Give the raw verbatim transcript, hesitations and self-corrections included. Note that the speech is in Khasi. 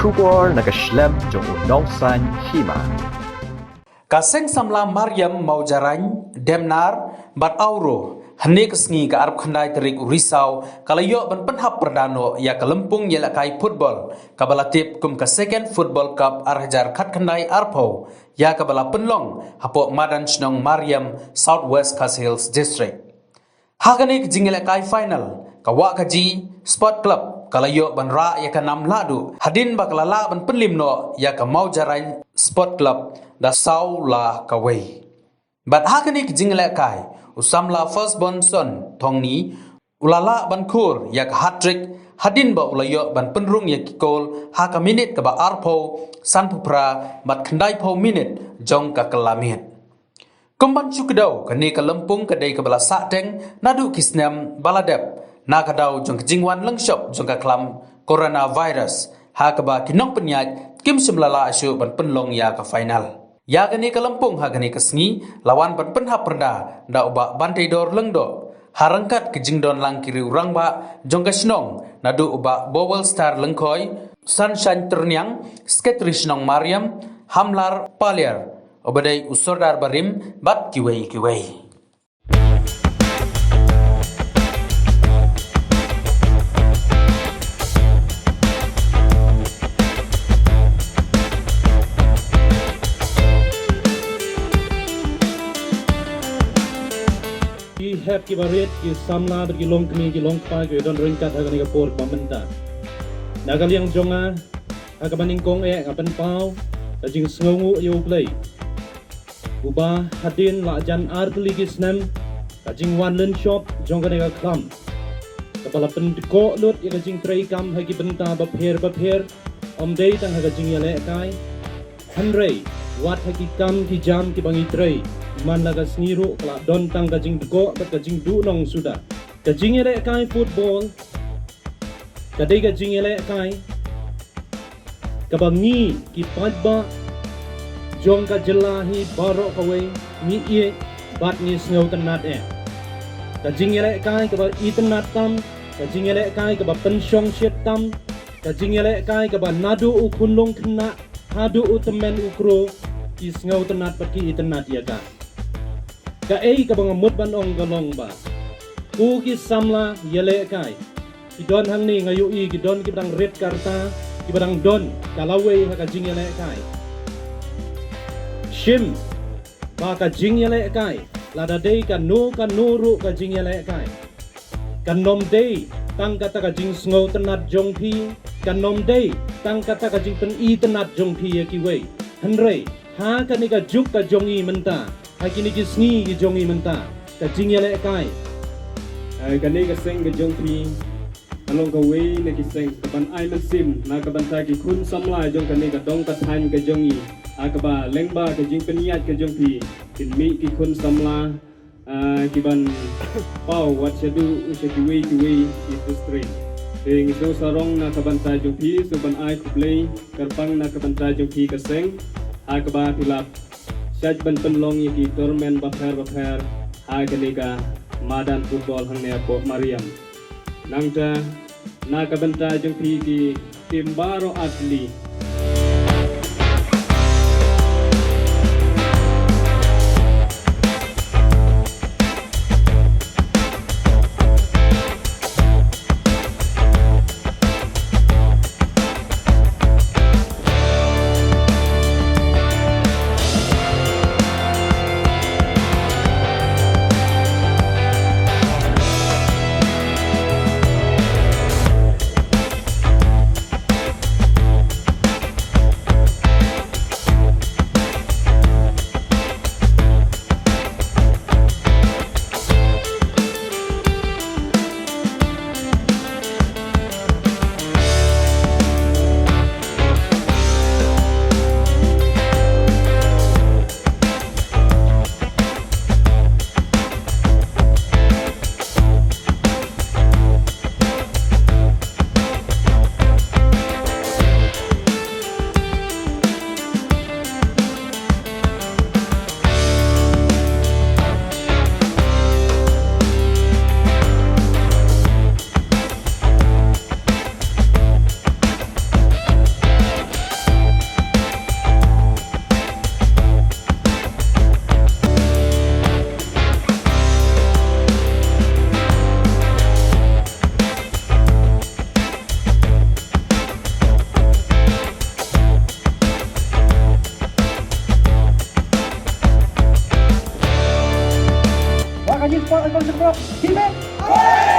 Khubor na ka shlem jong u nongsan hima. Ka Seng Samla Mariam Mawjarain, Demnar bad Awro, hynne ka sngi ka arphew khyndai tarik u Risaw ka la ïoh ban pynhap pyrda noh ïa ka lympung ïalehkai football kaba la tip kum ka Second Football Cup ar hajar khatkhyndai arphew, ïa kaba la pynlong hapoh madan shnong Mariam, South West Khasi Hills District. Ha kane ka jingïalehkai final, ka Wahkaji Sport Club ka la ïoh ban rah ïa ka nam lahduh hadien ba ka la lah ban pynliem noh ïa ka Mawjarain Sport Club da saw la kawei. Bad ha kane ka jingïalehkai, u samla Firstborn Son Thongni u la lah ban khur ïa ka hat-trick hadien ba u la ïoh ban pynrung ïa ki kol ha ka minit kaba arphew, sanphew phra bad khyndaiphew minit jong ka kylla miet. Kum ban shu kdew, kane ka lympung ka dei kaba la sahteng naduh ki snem ba la dep, na ka daw jong ka jingwan lyngshop jong ka khlam coronavirus, ha kaba ki nongpynïaid kim shym la lah shuh ban pynlong ïa ka final. Ïa kane ka lympung ha kane ka sngi la wan ban pynhap pyrda da u Bah Banteidor Lyngdoh, ha ryngkat ka jingdon lang ki riew rangbah jong ka shnong, naduh u Bah Bowelstar Lyngkhoi, Sunshine Tyrniang, Secretary Shnong Mariam, Hamlar Paliar, uba dei u Sordar barim bad kiwei kiwei. Ki hep ki barit, ki samla bad ki longkmie ki longkpa kiba don ryngkat ha kane ka por ba mynta. Na ka liang jong nga, ha kaba nyngkong eh nga pynpaw ka jingsngewnguh ïa U Blei, uba hadien la jan ar tylli ki snem ka jingwan lyngshop jong kane ka khlam, kaba la pyndkoh lut ïa ka jingtrei kam ha ki bynta bapher bapher, ym dei tang ha ka jingïalehkai, hynrei wat ha ki kam ki jam kiba ngi trei man la ka sngi ruh ka la don tang ka jingdkoh bad ka jingduhnong suda. Ka jingïalehkai football ka dei ka jingïalehkai kaba ngi ki paidbah jong ka jylla hi baroh kawei ngi ïeit bad ngi sngewtynnat eh. Ka jingïalehkai kaba itynnat tam, ka jingïalehkai kaba pynshongshit tam, ka jingïalehkai kaba naduh u khunlung khynnah haduh u tymmen u kro ki sngewtynnat bad ki itynnat ïa ka. Kaei kaba nga mut ban ong ka long ba ko ki samla ïalehkai ki don hangne, nga ïohi ki don kiba dang rit ka rta, kiba dang don ka lawei ha ka jingïalehkai. Shim ba ka jingïalehkai, lada dei kano kano ruh ka jingïalehkai, kan ym dei tang kata ka jingsngewtynnat jong phi, kan ym dei tang kata ka jingpynitynnat jong phi ïa kiwei. Hynrei ha kane ka juk ka jong ngi mynta, ha kine ki sngi ki jong ngi mynta, ka jingïalehkai, eh, kane ka seng ka jong phi ka long kawei na ki seng kaban ai mynsiem na ka bynta ki khun samla jong kane ka dong ka thaiñ ka jong ngi, ha kaba lyngba ka jingpynïaid ka jong phi kin mih ki khun samla, ah, kiban paw wat shaduh sha kiwei kiwei ki district. Te ngi sngewsarong na ka bynta jong phi, sngewbha ban ai khublei kyrpang na ka bynta jong phi ka seng, ha kaba phi la shait ban pynlong ïa ki tournament bapher bapher ha kane ka madan football hangne hapoh Mariam. Nangta na ka bynta jong phi ki team baroh artylli. Himmet.